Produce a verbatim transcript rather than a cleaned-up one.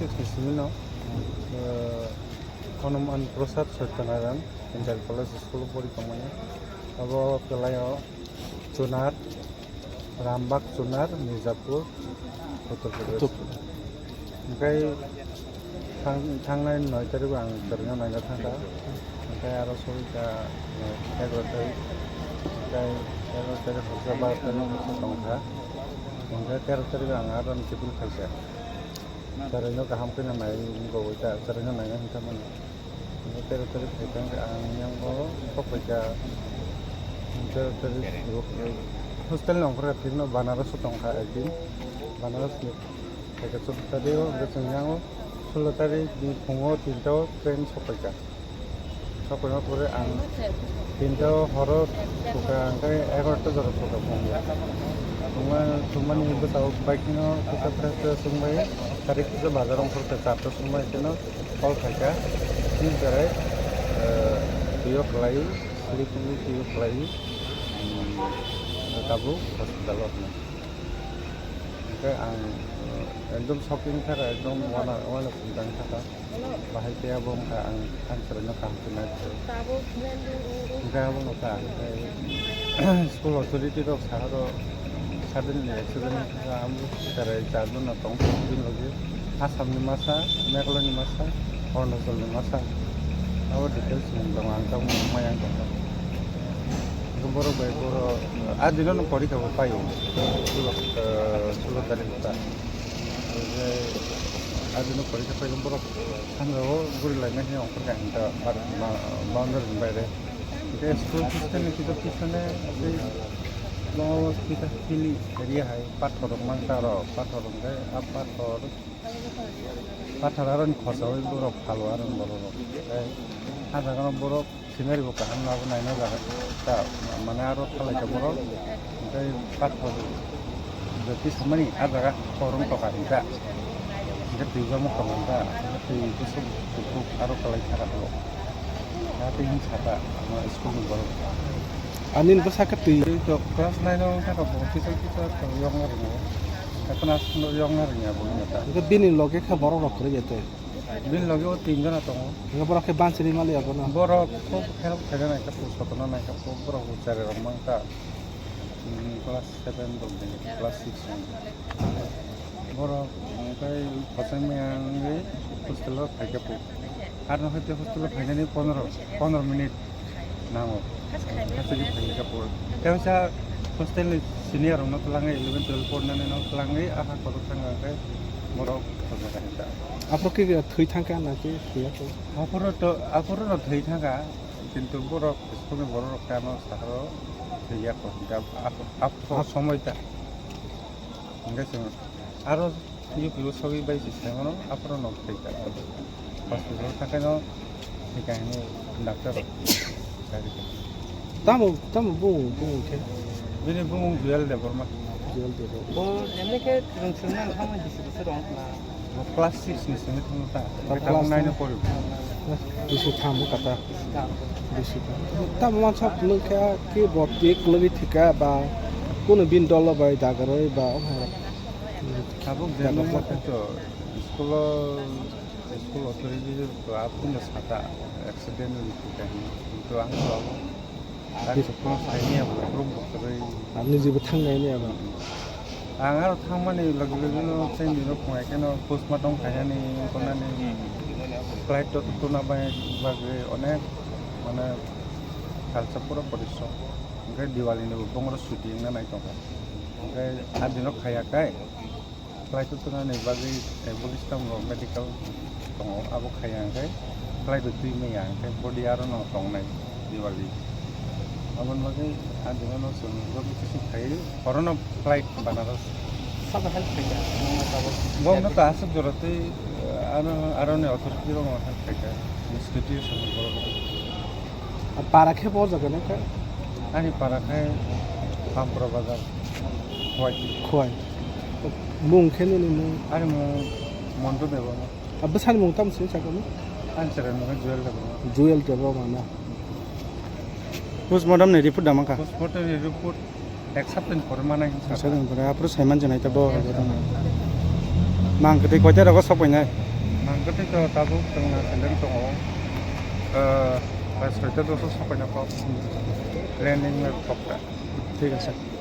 Six ni simi no, eh, Hanuman Prasad Satyanarayan Engineering College School o pori tongmani. Abo kwlai o Chunar, Rambagh Chunar, Mirzapur, Uttar Pradesh. Uttar Pradesh. Hwnkhe thang-, thangnai noi tarikh o ang chwraino naina thangkha. Hwnkhe aro sori kha, eh, egaroh tarikh, hwnkhe egaroh tarikh horsa, baro tarikh horsa tongkha. Hwnkhe tero tarikh o ang aro ni kiphil phaikha. Chwraino kaham khe nai wngwi ta, chwraino naina hwn tamo. Tero tarikh phaikha, ang yang o kok phaikha. Tero tarikh hostel ni ongkhorkha, thikno Banaras o tongkha ekdin. Banaras ni phaikha chwddo tarikh o, hwnkhe chwng yang o sulo tarikh ni phungo tinta o train sok phaikha. Sok phaima pore ang tinta o horo phuka, hwnkhe egaroh ta jora phuka phungo. Thwngma-, thwngmani bwsao bike no kisa fresh fresh wngbai, tarikh kisa bazar ongkhorkha, charta songbai kheno. Call khaikha, chini chwrai, eh, twi o kwlai, sleep ni twi o kwlai, um, tabuk hospital o hwnwi. Hwnkhe ang, eh, ekdom shocking thaka, ekdom wana, wana singtang thaka. Bahai khe abo wngkha ang, ang chwraino kaham khe nai. Hwnkhe abo wngkha, hwnkhe school authority rok sahoro suddenly accident wngkha, amo chwrai charjon no tong, bini logi Assam ni masa, Meghalaya ni masa, Arunachal ni masa. Abo details ni tong ang tamo maya tong. Borok bai borok, ah, dino no porikha bo paio. Sulo, eh, sulo tarikh ta. Oje, ah, dino porikha paio borok. Sandra o guri laina he ongkhor ka hinta bar, ma, boundary ni baire. Hwnkhe school system ni kitab pisone tei bo kitab pili area hai pathor rok mangta aro pathor hwnkhe a pathor, pathor aro ni khosa oi borok phalo aro borok rok. Tei a jaga no borok scenery bo kaham nabo naina jaga ta mane aro thalai ka borok. Tei pathor jati samani a jaga korong toka hinta. Hingke twi jamo kwbangkha, twi kusuk kuphuk aro kwlai saka tongo. Tei hwn saka, ano school ni borok. Ani bo saka twi. Twi to class nine o wngkha bo kisa kisa to yokna rwngo. Haikhe no aswkno yokna rwngya bo wngya ta. Hingke bini loge khe borok rok kwrwi ya tei? Bini loge o tin jona tongo. Hingke borok khe bansiri maliya bono? Borok kok help khaina naikha, pusotona naikha, borok bo chari rok mangkha. Hmm, class seven rok de, class six rok. Borok, mm, tei kochai maya wngwi hostel o phaikha po. Arno hai tei hostel o phainani pondro, pondro minute nango. Hasteni phaikha po. Tei waisa hostel ni senior rokno twlangwi, eleven, twelve pornani no twlangwi aha kotor thangkha hwnkhe borok o jaga hinta. Aphuru khe thwi thangkha na khe thwiya khe? Aphuru to, aphuru no thwi thangkha, kintu borok school ni borok rok khe ano sahoro thwiya kho, hinta ap-, ap-, ap-, somoi ta. Hingke chwng aro U P o sogwi bai se saimano, aphuru no thwi ka. Hospital thangkhe no thwi ka hinwi doctor rok kari ka. Tamo, tamo bung, bung khe? Bini bumung Jewel Debbarma. Jewel Debbarma. Bo emni khe rwng swrwngna nokha mo bisi bwswk rwng na? Bo class six ni simi thangma ta. Bo class nine o pori. Bisi thambo kata. Bisi thambo. Tamo mansa phunuk khe ki bo tik lagi thika ba kuno bin dolo bai dagaroi ba. Tabuk jemon to school o, school authority to aphuru no sata accident ni thika hinwi. Kintu ang to Ang se phone saini abo, phone bo kwrwi. Ang niji bo thang nai ni abo. Ang aro thangmani logi logi no chaini no phunai kheno postmortem khainani, tongnani, flight to tuna bai bagwi onek mane salsa pura porisrom. Hwnkhe Diwali ni bo bongoro chuti wngna nai tongkha. Hwnkhe a dino khaiya kai. Flight o tunani bagwi, eh, Buddhist rok medical tongo, abo khaiya hwnkhe flight o twi manya hwnkhe body aro no tongnai Diwali. Aboni bagwi ah dino no chwng joto kisi khai horono flight Banaras. Sabo help khaikha, nokno tabuk. Bo no ta aswk jora twi, eh, ano, aroni authority rok no help khaikha, institution borok rok. Para khe bo jaga nai kha? Ani para khe Pampra Bazar, Khowai. Khowai. Mung khe nini mung? Ani mung Montu Debbarma. A bwsani mung tamo sini sakha mo? Ani chwrai mung khe Jewel Debbarma. Jewel Debbarma na. Postmortem ni report da mankha? Postmortem ni report ek sapta ni pore mana hinwi sakha. Ek sapta ni pore, aphuru saiman jwnai ta bo. Mang kwtwi koita rogo sok painai? Ang gotito tabuk chwngno seleng tongo. Bai soita doso sokaina kok. Landing na kokta. Thik ase.